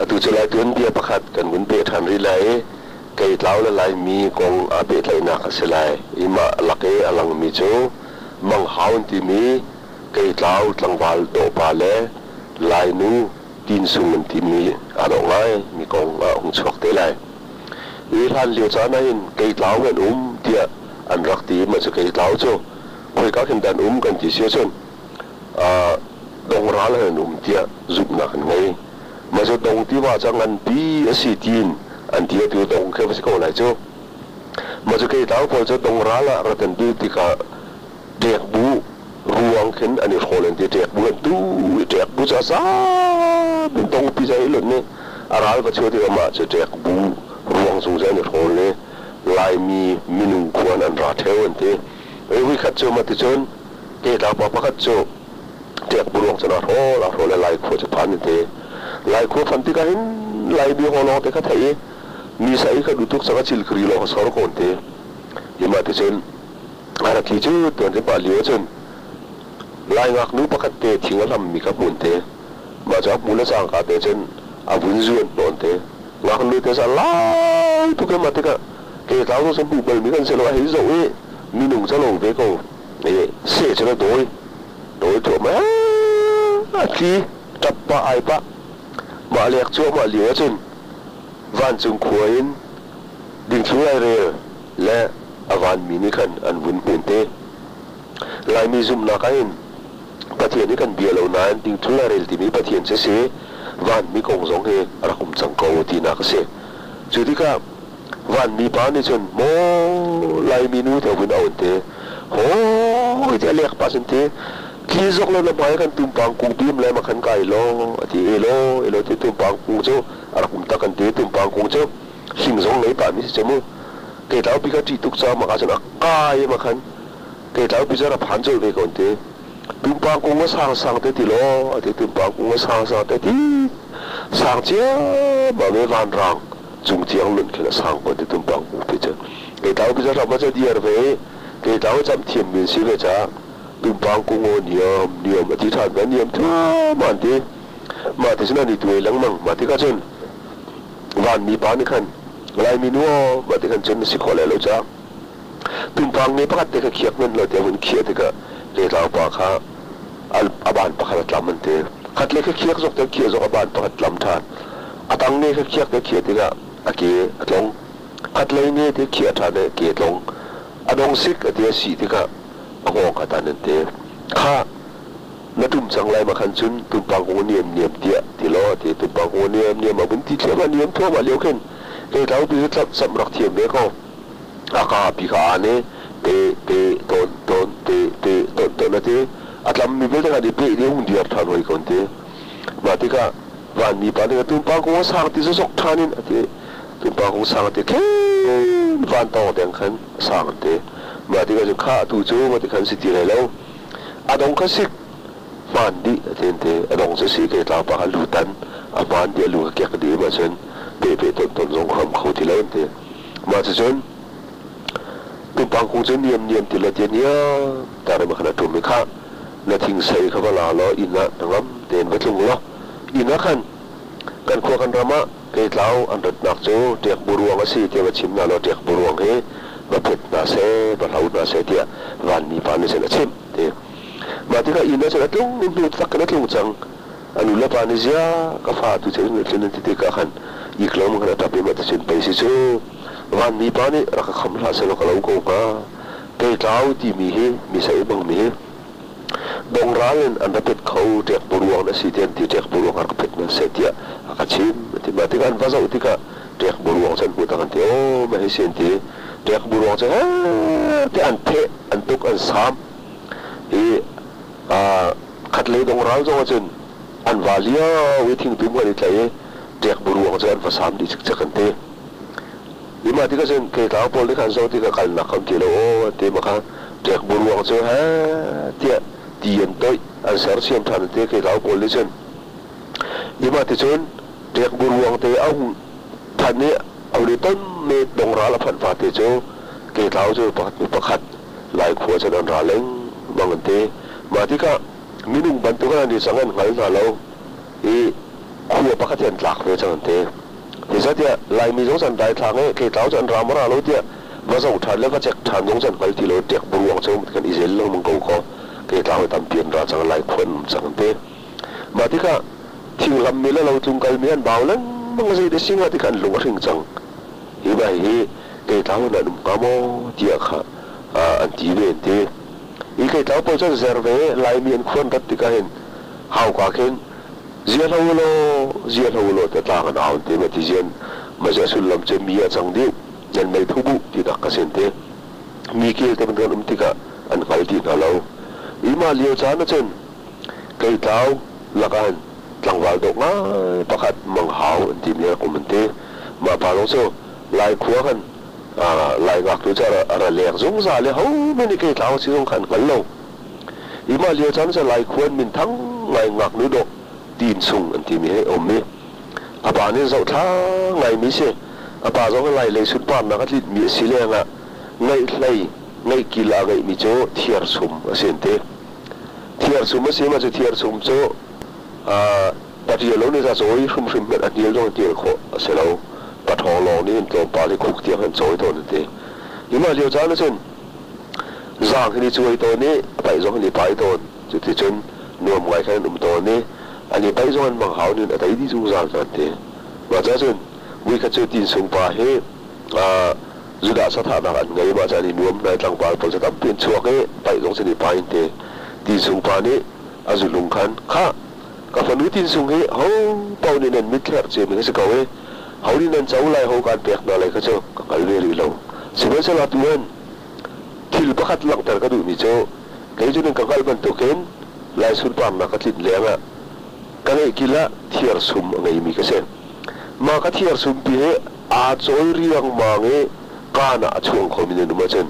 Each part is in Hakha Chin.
Atu cu Lai tuanbia pakhat kan vun peh ṭhan rih lai i Keitlau le Laimi kong aa pehtlaihnak a si lai i mah lak i a langmi cu Mang Hau an timi Keitlau tlangval dawhpa le Lainu Tin Sung an timi aa dawh ngai mi kong a hung chuak te lai. Hi hlan lio caan ahhin Keitlau an um tiah an rak ti i mah cu Keitlau cu khoika khin dah an um kan ti si ahcun dongral an um tiah zumhnak an ngei. Mah cu dong tiva cu nganpi a si tiin an ti atu dong khi va si ko lai cu. Mah cu keitlang pawl cu dongral ah rat an duh tikah ṭekbu ruang khin an i hrawl an ti ṭekbu an tu i ṭekbu cu a zaam in dongpi cu a i lonh i a ral va chuah tikah mah cu ṭekbu ruang cung cu an i hrawl i Laimi minung khuan an ra ṭheo an ti. Voikhat cu mah ticun Keitlang pa pakhat cu ṭekbu ruang cun aa hrawl, aa hrawl i Lai khua cu phan an ti. Lai khua phan tikah hin Laimi haw lawng te kha theih i mi sa i kha duh tuk cang a cil kri lawng kha sor ko an ti. Hi mah ticun a rak tli cu tuan ri pah lio ahcun Lai ngaknu pakhat te thing a hlammi kha hmu an ti. Mah cu a hmu le cangka te cun a vun zuan hnawh an ti. Ngaknu te cu a lau tuk i mah tikah Keitlang cu hmuh balmi kan si lo a hei zoh i minung cu a lo ve ko. Seh cu na dawi dawi thluahmah a tli ṭap pah ai pah mah lek cuahmah lio ahcun vancung khua in dingthlu lairel le a vanmi nih khan an vun hmun te. Laimi zumhnak ahhin Pathian hi kan bia lo nain dingthlu lairel timi Pathian cu a si vanmi kong zong hi a rak um cang ko tinak a si. Cu tikah Vanmi pa nih cun maw Laimi nu te vun aun te hawi te a lek pah cun ti tli zok lo na hmai kan tumpang kung bim le ma khan kai law a ti elaw elaw ti tumpang kung cu a rak um tak kan ti tumpang kung cu hling zong nei pah mi si cu mu keitlau pi kha ṭih tuk caah maka cun a kai ma khan keitlau pi cu a ra phan colh ve ko an ti Tumpang kung a sang sang te ti law a ti tumpang kung a sang sang te ti sang ciammam i vanrang cung tiang lun khin a sang ko ti tumpang kung ti cu keitlau pi ram a diar ve i keitlau cam thiam min si ve ca tumpang kung aw niam niam a ti ṭhan ve niam thuam an ti mah ti cun an i tuai lengmang mah tikah cun vanmi pa nih khan Laimi nu aw mah ti khan cun na si khawh lai lo ca Tumpang nge pakhat te kha khiak hmanh law tiah hun khiah tikah letlau pa kha a ban pakhat a tlam an ti. Khat le kha khiak zok te khiah zok a ban pakhat tlam ṭhan. A tang nge kha khiak te khiah tikah a ke a tlong. Khat lei nge te khiah ṭhan i ke a tlong. A dong sik a ti a si tikah a hngawng kha tan an ti. Kha na ṭum cang lai ma khan cun tumpang kung a niam niam tiah ti law a ti. Tumpang kung a niam niam a vun ti thliahmah niam thluahmah lio khin letlau pi cu tlap samh rak thiam ve ko. A kaa pi kha aa ne te te tawn tawn te te tawn tawn a ti a tlammi vialte kha i peh i hung diar ṭhan hoi ko an ti mah tikah vanmi pa nih tumpang kung a sang ti zok ṭhan in a ti tumpang kung sang a ti khen van tawng deng khan a sang an ti mah tikah cun kha atu cu mah ti khan si ti lai lo a dong kha sik hmaan dih a ti an ti a dong cu si ke tlang pa kha lu tan a hmaan dih a lu kha kek dih ma cun pe pe ton ton zong hram kho ti lo an ti Mah cucun tumpang kung cu niam niam ti le tia niam tar in khan a ṭum i khah na thingsei kha va la law inn ah hnangam tein va tlung law inn ah khan kan khua kan ram ah keitlau an ratnak cu ṭekbu ruang a si tiah va chim hna law ṭekbu ruang hi va phet hna seh va hlo hna seh tiah vanmi pa nih cun a chimh ti. Mah tikah inn ah cun a tlung in hnu tak in a tlung cang. A nu le pa nih ziah ka fa tu cu na tlun an ti tikah khan ik lo khan a ṭap i mah ticun pei si cu vanmi pa nih rak ka kham hlah sehlaw ka lo ko hnga keitlau timi hi mi sa i bangmi hi dongral in an ra pet kho ṭek buruang na si ti an ti ṭek buruang a rak pet na seh tiah a ka chim a ti mah tikah an va zoh tikah ṭek buruang cu an hmuh tak an ti aw mah hi si an ti ṭek buruang cu he ti an theh an tuk an saam i Khatlei dongral zong ahcun an va lio i thingtum kan i tlaih i ṭek buruang cu an va saam dih cikcek an ti. I mah tikah cun keitlang pawl nih khan zoh tikah kalnak kan ti lo aw an ti ma kha ṭek buruang cu he tiah ti an toih an sersiam ṭhan an ti keitlang pawl nih cun. I mah ticun ṭek buruang te a hung than i a hun i ton mi dongral a phanh fate cu keitlau cu pakhat hnu pakhat Lai khua cun an ra lengmang an ti. Mah tikah minung bantuk an i cang an hngal hna lo i Khua pakhat hi an tlak ve cang an ti. Zeicahtiah Laimi zong cu an daithlang i Keitlau cu an ra maw ra lo tiah va zoh ṭhan le va cek ṭhan zong cu an hngal ti lo. Ṭek buruang cu kan i zel lengmang ko kaw Keitlau hi tampi an ra cang, Lai khua an um cang an ti. Mah tikah thinghlammi le lotlung kalmi an bau lengmang zei dah si hnga ti kha an lung a hring cang. Hi ba hi Keitlau in an um hnga maw tiah kha an ti ve an ti. Hi Keitlau pawl cu an zer ve Laimi an khua an rat tikah hin hauka khin ziahlo ulaw ziahlo ulaw tiah tlang an au an ti ma ti zian ma ziah sullam cu mi a cang dih nan mei thu bu tinak ka sin ti mi kel te bantuk an um tikah an hngal ti hna lo i mah lio caan ahcun Keitlau lakah hin tlangval dawh ngai pakhat Manghau an timi rak um an ti. Mah pa zong cu Lai khua khan Lai ngaknu cu a ra leng zungzal i hohmanh nih Keitlau a si zong kha an hngal lo. Hi mah lio caan cu Lai khua in minthang ngai ngaknu dawh Tin Sung an timi hi a um i a pa nih zohthla ngaimi si. A pa zong hi Lai lei sunparnak a tlinhmi a si lengah ngeihhlei ngeihkil a ngeihmi cu thiarsum a si an ti. Thiarsum a si ma cu thiarsum cu paṭial lo nih cawi hrimhrim hmanh a hnial zong in ṭial khawh a si lo. Paṭhawng lawng nih hin tlawmpal hi khuk tiang an cawi tawn an ti. Hi mah lio caan ahcun zaang hin i cuai tawn i a paih zong hin i pai tawn. Cuticun nuam ngai khan an um tawn i an i paih zong an mang hau nin a tei dih zungzal hna an ti. Mah caah cun voikhat cu Tinsung pa hi Judah sathahnak an ngei mah caan i nuam hna i tlangval pawl cu tampi an chuak i paih zong sin i pai an ti. Tinsung pa nih a zulung khan, Khah, ka fanu Tinsung hi ho paoh nih nan mit thlerh ciami ka si ko i ho nih nan co lai ho kaan pek hna lai kha cu ka hngal ve rih lo. Sihmanhsehlaw atu hin thil pakhat langhter ka duhmi cu kei cu nan ka hngalh bantukin Lai sunparnak ka tlinh lengah ka ngeihkil ah thiarsum a ngeimi ka si. Mah ka thiarsumpi hi aa cawi riangmang i kaan ah a chuang khomi nan um ahcun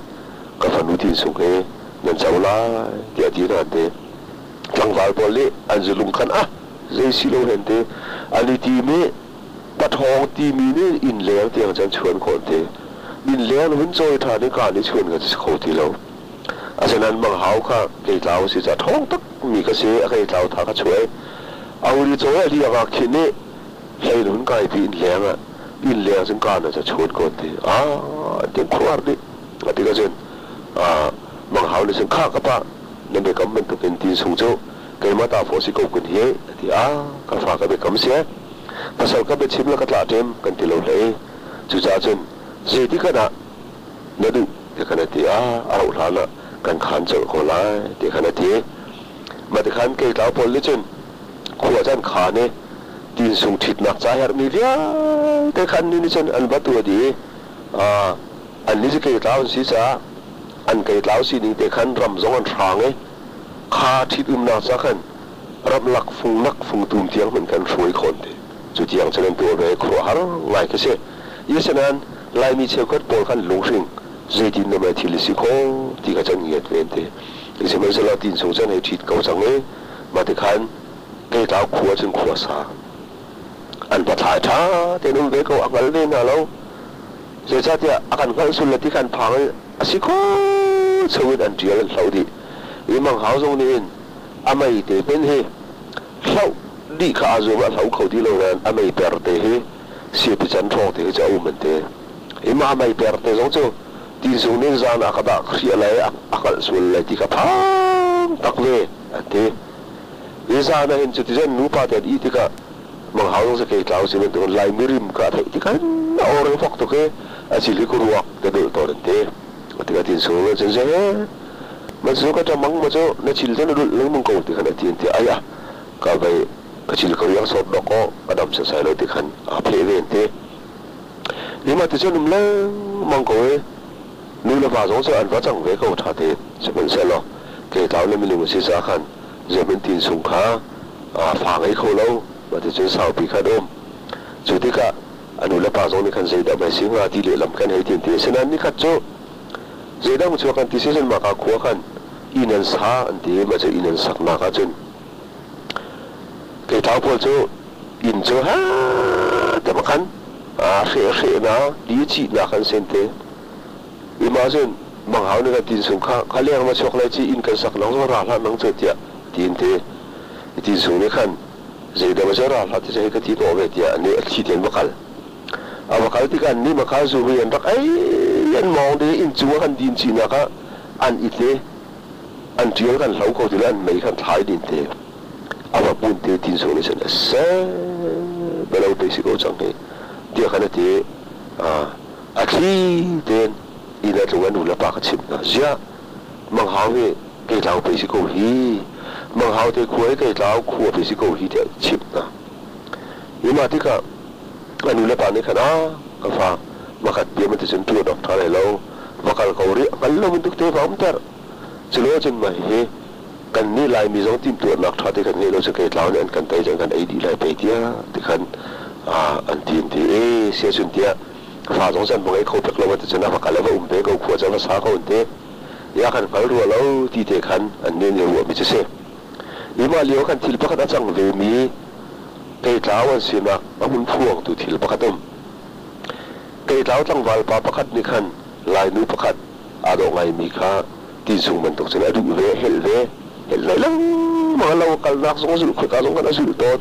ka fanu Tinsung hi nan co lai tiah a ti hna an ti. Tlangval pawl nih an zulung khan ah zei si lo hen ti an i tim i paṭhawng timi nih innleng tiang cun chuan khawh an ti. Innleng hun cawi ṭhan i kaan i chuan kha si kho ti lo. Asinain manghau kha keitlau a si caah ṭhawng takmi ka si a keitlau tha ka chuah i a uri cawi a liang ah khin i hlei in hun kaipi innleng ah innleng cun kaan ah ca chuan ko an ti. Ah an ti khuar dih. A ti cun manghau nih cun khah ka pa na biakam bantukin tin sung cu keimah ta fawh si ko kun hi a ti. Ah ka fa ka biakam si pasal ka biachim le ka tlah ṭem kan ti lo hlei. Cucaah cun zeitik ah na duh ti khan a ti. Ah a rauh hlan ah kan khaan colh ko lai ti khan a ti. Mah tikhan keitlau pawl nih cun khua cu an khaan i tinsung ṭhitnak ca herhmi vialte kha annih nih cun an va tuah dih i annih cu keitlau an si caah an keitlau sining te khan ram zong an hrang i kha ṭhitumnak ca khan ramlak fungnak fungtum tiang hmanh khan hruai khawh an ti. Cu tiang cun an tuah ve khuaruahhar ngai khi si. Asinain Laimi cheukhat pawl khan lunghring zeitin na mei thil i si khawh ti kha can ngiat ve an ti. Sihmanhsehlaw tinsung cu an hei ṭhit ko cang i mah tikhan Keitlau khua cun khua sa an va thlai ṭha tein um ve ko a hngal ve hna lo. Zeicahtiah a kan hngalh sul le ti khan phang i a si kho chung in an ṭial an hloh dih. I Manghau zong nih hin a mei te hmenh hi hloh dih kha aa zuam i a hlo kho ti lo nain a mei per te hi siapi can hrawng te hi cu a um an ti. Hi mah mei per te zong cu tinzung nih zan a ka dah hriah lai a hngalh sual lai ti kha phang tak ve an ti. Hi zan ah hin cuti cun nupa te an ih tikah Manghau zong si keitlau si bantukin Laimi rim kha a theih tikah hin a awr in fak tuk i a cil hi ruak te dulh tawn an ti. Tikah tinzung nih cun he ma cu ka ṭamang ma cu na cil te na dulh lengmang ko ti khan a ti an ti. Ai ah ka vei ka cil ka riang sawt dawk aw ka dam setsai lo ti khan aa pheh ve an ti. Hi mah ti cun um lengmang ko i nu le va zong cu an va cang ve ko ṭha tein. Sihmanhsehlaw keitlau le minung a si caah khan zeihmanh tin sung kha fa ngei kho lo mah ti cun saupi kha an um. Cu tikah a nu le pa zong nih khan zeidah mei si hnga ti lehlam khan hei ti an ti. Asinain nikhat cu zeidang chuak an ti si cun mahka khua khan inn an sa an ti i mah cu inn an saknak ahcun Keitlau pawl cu inn cu ha te bak khan hrehhrehnak, di cihnak an sen te. Ima cun manghau nih kan tin sung kha kha leng ma chuak lai ci inn kan sak nang zong ra hlah nang cu tiah tiin te. Tin sung nih khan Zeidah maw ral hlah ti hei ka ti tuah ve tiah nih a thli tein va kal. A va kal tikah an nih makha zuri an rak ei an mawng de inn cung ah kan din cinak ah an it i an ṭial kan hlo ko ti le an mei khan thlai din te. A va pun te tin sung nih cun a seh belo pe si ko cang hi tiah khan a ti. A thli tein inn ah tlung a nu le pa ka chimh hna. Ziah Manghau hi Keitlau pei si ko hi, Manghau te khua hi Keitlau khua pei si ko hi tiah chimh hna. Hi mah tikah a nu le pa nih khan ah ka fa makhat bia ma ti cun ṭuan awk ṭha lai lo, va kal ko rih, hngal lo bantuk te va umter. Culo cun mah hihi kannih Laimi zong timhtuahnak ṭha te kan ngeih lo cu Keitlau nih an kan tei cun kan ei dih lai pei tiah ti khan an ti an ti. E sia cun tiah fa zong can va ngei kho pek lo ti cun a va kal a va um ve ko khua cu a va sa ko an ti. Ya kan hngal rua lo ti te khan an nih nih ruahmi cu si. Hi mah lio khan thil pakhat a cang vemi Keitlau an sinak a hun phuangtu thil pakhat um. Keitlau tlangval pa pakhat nih khan Lainu pakhat aa dawh ngaimi kha tinsung bantuk cun a duh ve, a helh ve. Helh lai lengmang a lo kalnak zong a zulh khoika zong khan a zulh tawn.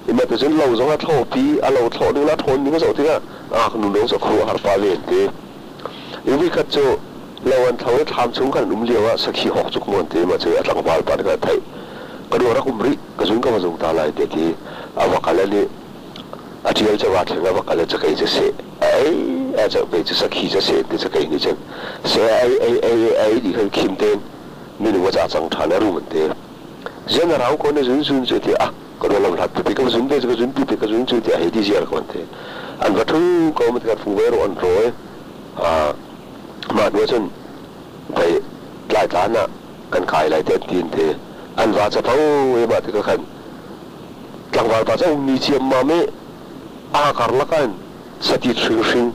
Ima te cun lo zong a thlawpi, a lo thlawh ning le a ṭhawn ning a zoh tikah ngaknu lawng cu a khuaruahhar pa ve an ti. I voikhat cu lo an thlo i thlam chung kan um lio ah sakhi hawk cuk maw an ti, mah cu a tlangval pa nih khan a theih. Ka nu a rak um rih, ka zun ka va zung ta lai tiah ti. A va kal i a ṭial cu va thleng a va kal i cakei cu seh a ei, a cakei cu sakhi cu seh ti cakei nih cun seh a ei ei ei ei dih khan khim tein minung a cah cang ṭhan a rum an ti. Zian a rau ko na zun zun cu ti ah ka ruah lam hlat pipi ka zun ve cu ka zun pipi ka zun cu ti a hei ti ziar ko an ti. An va ṭhu ko ma tikah fu ve rawh an rawi. Mah hnu ahcun vei tlaitlan ah kan kai lai te an ti an ti. An va capo i mah tikah khan tlangval pa cu a ummi ciammam i aa karlak ah hin satit hringhring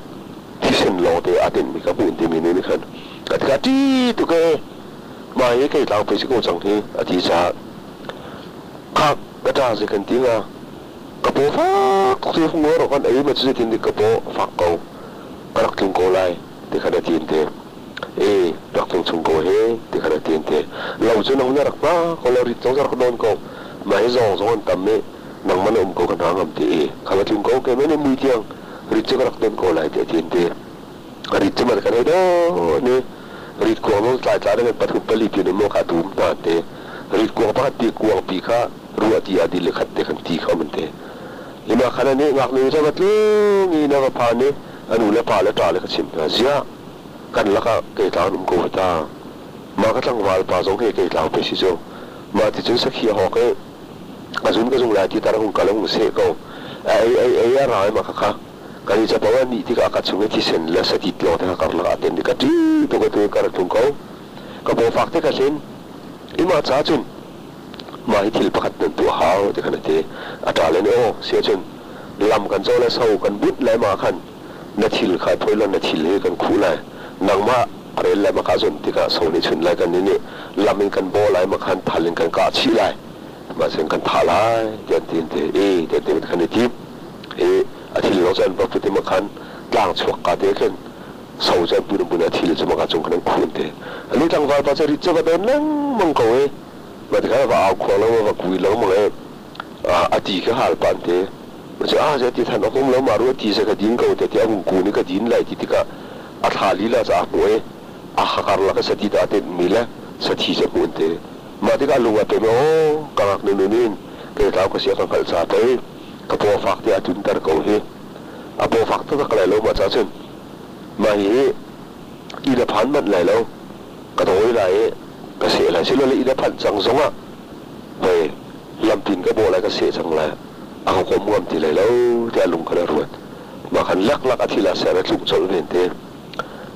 thisen lawngte aa tenmi ka hmuh timi nu nih khan ka tikah ṭi tuk ee mah hi kei tlang pei si ko cang hi a ti caah khak ka ṭa zei kan ti hnga ka paw fak tuk te hung rawh kan ei ma cu zeitin dik ka paw fak ko ka rak tlung ko lai ti khan a ti an ti e rak tlung chung ko he ti khan a ti an ti lo cu nang na rak hma ko lo rit zong rak nawn ko mah hi zawng zong an tam i nangmah na um ko ka hna ngam ti i kha va tlung ko ke men mui tiang rit cu ka rak don ko lai ti a ti an ti rit cu man kan hei don i rit kuang zong tlai tla ding pathum pali pin um kha tum hna te rit kuang pakhat ti kuang pi kha ruah ti a dil le khat te khan ti kha um te ima khan ani ngaknu cu va tlung i na va phan i a nu le pa le ṭa le ka chim hna ziah kan lakah keitlang um ko ta mah ka tlangval pa zong hi keitlang pe si cu mah ti cun sakhi a hawk i a zun ka zung lai ti tar hung kal hung seh ko a ei ei ei a rai ma kha kha kan i capo a nih tikah ka chung i thisen le satit lawng te kha karlak ah ten ka ṭi tuk atu ka rak tlung ko ka paw fak te ka hlen ima ca cun mah hi thil pakhat nan tuah hau ti khan a ti a ṭa len aw sia cun lam kan co le so kan but lai ma khan na thil kha phoi lo na thil hi kan khuh lai nangmah rel lai ma ka zon tikah so nih chun lai kan nih lam in kan baw lai ma khan thal in kan kah chih lai mah cun kan thah lai tian ti ti e tian ti khan i tim i a thil lo cun va put ma khan tlang chuak ka te khin so cun pun pun a thil cu ma ka cung khan an khun te ani tlangval pa cu rit cu va don lengmang ko e ma ti khan va au khuang lo va kui lo mang e a ti kha hal pan te ma cu a ti than ok um lo ma ru ti se ka din ko te ti a hung ku ni ka din lai ti tikah a thla lila ca a hmu e a hakar lak sati ta te mi le sathi se hmun te mah tikah lung a pem aw ka ngaknu nun in kei tlau ka sia ka hngalh ca pei ka paw fak te a tlunter ko hi a paw fak taktak lai lo mah ca cun mah hi inn a phan manh lai lo ka dawi lai i ka seh lai silole inn a phanh cang zongah hei lamtin ka bawh lai ka seh cang lai a ka kom ngam ti lai lo tiah lung khan a ruat mah khan leklak a thil ah ser a tlung colh ven te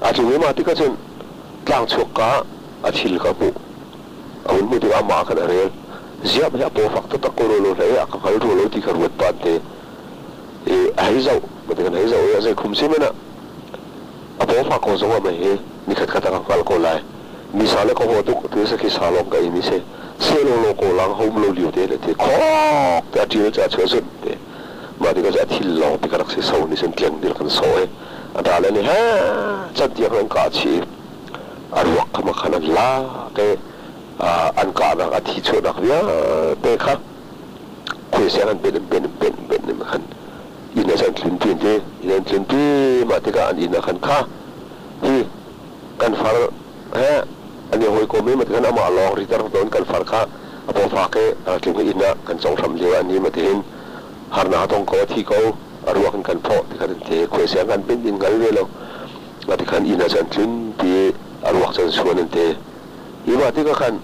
a tlung i mah tikah cun tlang chuak ka a thil kha hmuh a hun hmuh tikah amah khan a rel ziap hi a paw fak taktak ko lo hlei a ka hngal rua lo ti kha ruat pan te i a hei zoh mah kan hei zoh i a zei khum si men ah a paw fak ko zong ah mei hi nikhat khat ah ka hngalh ko lai mi sa le ka haw tuk tu sakhi sa lawng ka ei mi si seh law law ko lang hom lo liu te le te khok te a ṭil ca chua zun te mah tikah a thil lawng ti ka rak si so ni sun tleng dil kan so i a ṭa le nih he can tiang an kah chih a ruak kha khan an lak i an kahnak a thi chuahnak vialte kha. Khuaiseng an benh an benh an benh an benh in khan inn ah an tlunpi an ti. Inn an tlunpi mah tikah an inn ah khan kha hi kan far he an i hawikom i mah tikhan amah lawng riter tawn kan far kha a pawfak i a tling i inn ah kan conghram lio ah ni ma tihin harnak a tong ko, a thi ko, a ruak in kan phawh ti khan an ti. Khuaiseng kan benh in hngal ve lo. Mah tikhan inn ah cun tlunpi i a ruak cu an suan an ti. Hi mah tikah khan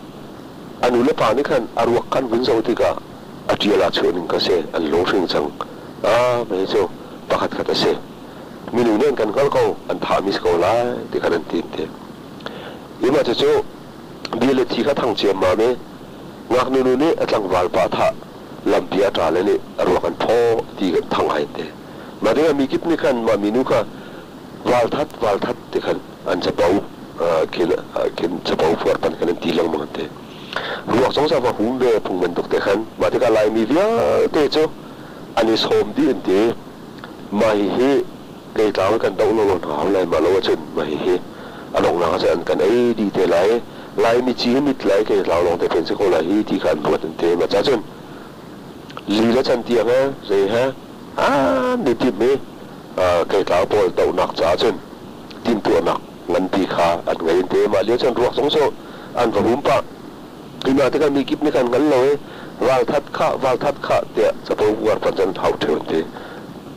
a nu le pa nih khan a ruak khan vun zoh tikah a ṭial ah chuah ning kha si, an lunghrinh cang. Ah, mei cu pakhat khat a si. Minung nih an kan hngalh ko, an thahmi si ko lai ti khan an ti an ti. Hi mah cucu bia le thi kha thang ciammam i ngaknu nu nih a tlangval pa thah lampi a ṭa le nih a ruak an phaw ti kan thang hai an ti. Mah tikah mi kip nih khan mah minu kha valthat valthat ti khan an capo khin khin capo fuar pan khan an ti lengmang an ti. Ruak zong sa va hum ve phung bantuk te khan mah tikah Laimi vialte cu an i sawm dih an ti. Mah hihi keitlau kan doh lawlaw hna hau lai mah lo ahcun mah hihi a donghnak ah an kan ei dih te lai. Laimi ci hi mit lai keitlau lawng te fen si ko lai hi ti kha an ruat an ti. Mah ca cun li le chan tiang he zei he an i timh i keitlau pawl dohnak caah cun timhtuahnak nganpi kha an ngei an ti. Mah lio cun ruak zong cu an va hum pah. Hi hna tikah mi kip nih kan hngal lo i ralthat khah ralthat khah tiah capo uar pan cun hau ṭheo an ti.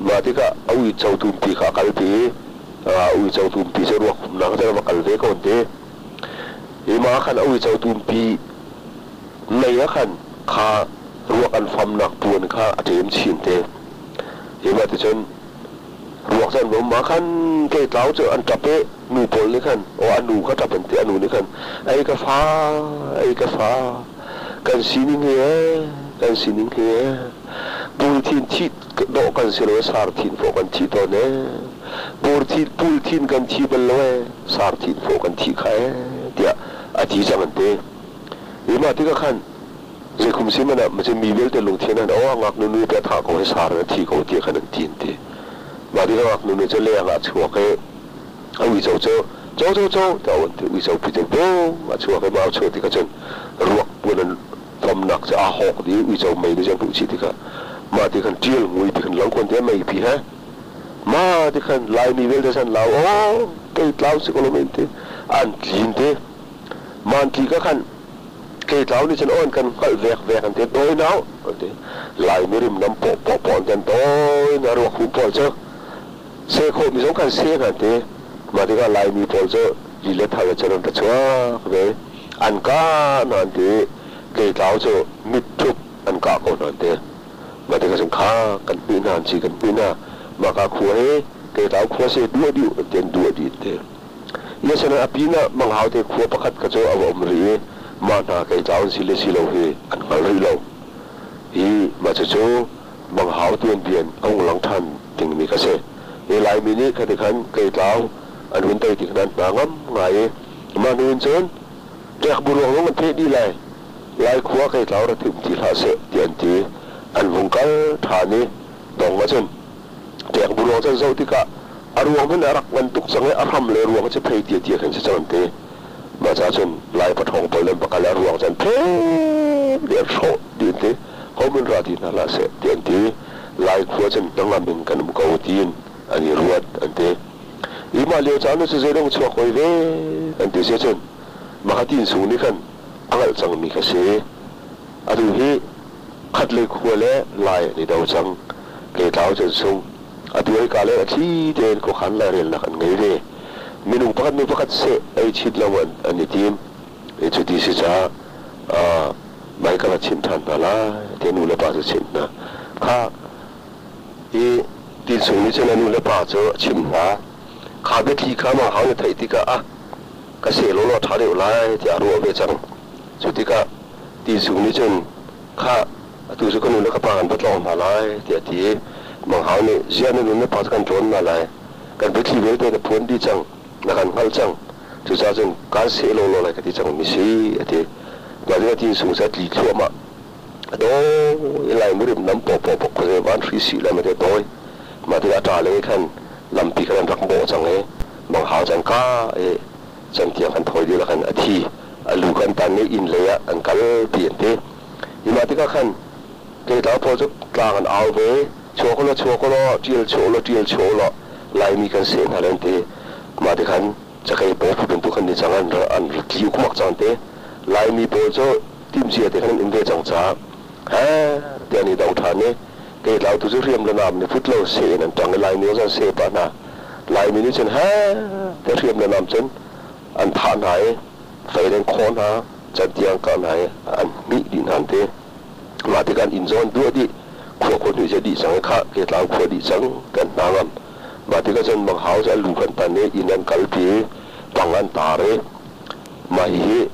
Mah tikah a uico tumpi kha a kalpi i uico tumpi cu ruak humnak cun a va kal ve ko an ti. Hi mah ah khan a uico tumpi mei ah khan kha ruak an famnak puan kha a ṭem chin te. Hi mah ticun ruak cu an va um ah khan keitlau cu an ṭap i nu pawl nih khan aw a nu kha ṭap an ti, a nu nih khan ei ka fa, ei ka fa, kan sining hi ee, kan sining hi ee, pulthin thih dawh kan si lo, sar thin fawh kan thi tawn ee, pulthin pulthin kan thi bal lo ee, sar thin fawh kan thi kha ee, tiah a ti cang an ti. Hi mah tikah khan Zeikum si hmanh ah macun mi vialte lungthin an aw ngaknu nu te thah ko hi sar in a thi ko ti khan an ti an ti. Mah tikah ngaknu nu cu leng ah a chuak i a uico cu co co co tiah a on ti. Uico pi cu bung a chuak i mah a chuah tikah cun ruak puan an famnak cu aa hawk dih i uico mei nih cun a hmuh chih tikah mah ti khan ṭial ngui ti khan langkhuan te mei pi he mah ti khan Laimi vialte san lau aw kei tlau si ko lo men ti an tlin ti man tli ka khan Keitlau nih cun aw an kan hngalh vekvek an ti, dawi nau an ti. Laimi rimnam pawhpawh paw an kan dawi na ruak hum pawl cu seh khawhmi zong kan seh hna an ti. Mah tikah Laimi pawl cu li le thal cun an ra chuak ve. An kah hna an ti. Keitlau cu mitthup an kah ko hna an ti. Mah tikah cun kha kan hmih hna an si kan hmih hna. Mah ka khua hi Keitlau khua si duah dih an ti an duah dih an ti. Asinain a pinah Manghau te khua pakhat kha cu a va um rih i mah hna keitlau an si le si lo hi an hngal rih lo. Hi mah cucu Manghau tuanbia in a hung lang ṭhan dingmi kha si. Hi Laimi nih khati khan keitlau an hun tei tik hna an hna ngam ngai i mah hnu in cun ṭekbu ruang zong an pheh dih lai. Lai khua keitlau rak um ti hlah seh ti an ti. An vung kal ṭhan i dong ahcun Ṭekbu ruang cu an zoh tikah a ruang hmanh a rak ngan tuk cang i a hram le ruang cu phei tia tia khin si cang an ti. Mah caah cun Lai paṭhawng pawl le an va kal i a ruang cu an pheh dih an hrawh dih an ti. Hohmanh ra ti hna hlah seh ti an ti. Lai khua cun hnangam in kan um ko tiin an i ruat an ti. I mah lio caan cu zeidang chuak hoi ve an ti si cun Makha Tin Sung nih khan a hngalh cangmi kha si. Atu hi khatlei khua le lai an i do cang. Keitlau cun sung. Atu hika le a thli tein khuakhan lairelnak an ngei ve. Minung pakhat nu pakhat seh ei chit lo an i tim. I cuti si caah mai ka va chimh ṭhan hna lai ti nu le pa cu chimh hna. Kha i Tin Sung nih cun a nu le pa cu a chimh hna. Kha biathli kha mah hau na theih tikah ah ka seh lawlaw ṭha deuh lai tiah a ruah ve cang. Cu tikah Tin Sung nih cun khah atu cu ka nu le ka pa kan va tlawng hna lai tiah a ti i Mang Hau nih ziah na nu na pa cu kan tlawn hna lai, kan biathli vialte na phuan dih cang, na kan hngalh cang, cucaah cun kaan seh lawlaw lai ka ti cang mi si a ti. Mah tikah Tin Sung cu a tli thluahmah. A dawi i lai murim lam pawpaw bok khuazei van hri sih le mate dawi. Mah tikah a ṭa le khan lampi khan an rak bawh cang i Mang Hau cu an kah i cantiang kan thawi dih khan a thi. A lu kan tan i inn lei ah an kal ti an ti. Hi mah tikah khan Keitlau pawl cu tlang an au ve. Chuak ulaw chuak ulaw, ṭial chuah ulaw ṭial chuah ulaw, Laimi kan seh hna len ti. Mah ti khan cakei paw phu bantuk khan ni cang an an tli ukmak cang te. Laimi pawl cu timhcia te khan an um ve cang caah he ti an i do ṭhan i keitlau tu cu hriam le nam nih put lo seh in an ṭang i Laimi zong seh pah hna. Laimi nih cun he te hriam le nam cun an thah hna i fei in khawh hna, cantiang kah hna i an hmih dih hna an ti. Mah tikah an inn zawn duah dih, khua khua hnu cu dih cang i khah Ketlang khua dih cang kan hna ngam. Mah tikah cun Manghau cu an lu kan tan i inn an kalpi i pang an tar i mah hihi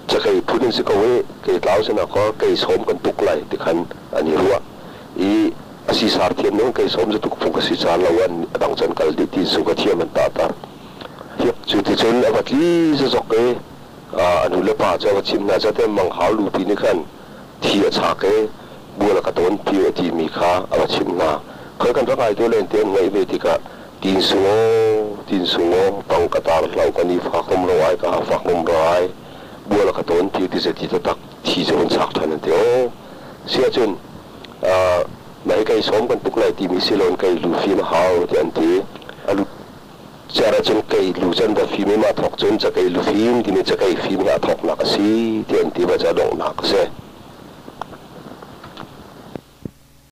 cakei phun in si ko i Keitlau sinah kha kei sawm kan tuk lai ti khan an i ruah i a sisar thiam nung kei sawm cu tuk phung ka si caan lo an a dang cun kal dih ti su ka thiam an tahter. Cu ti cun a va tli zazok i a nu le pa cu a va chimh hna cate Manghau lupi nih khan thi a chak i bual a ka tawn pi a timi kha a va chimh hna. Khoi kan rak ai tu len te an ngaih ve tikah tin sung aw tin sung aw pang ka tar hlau ka ni fak rum ro ai ka ha fak rum ro ai bual a ka tawn pi ti ze ti taktak thi cu hun chak than an ti aw si ahcun mah kei sawm kan tuk lai timi si loin kei lu fim a hau ti an ti a lu Cer ahcun kei lu can va fim i mah thawk cun cakei lufim timi cakei fim hi a thawknak a si ti an ti va cu a donghnak a si.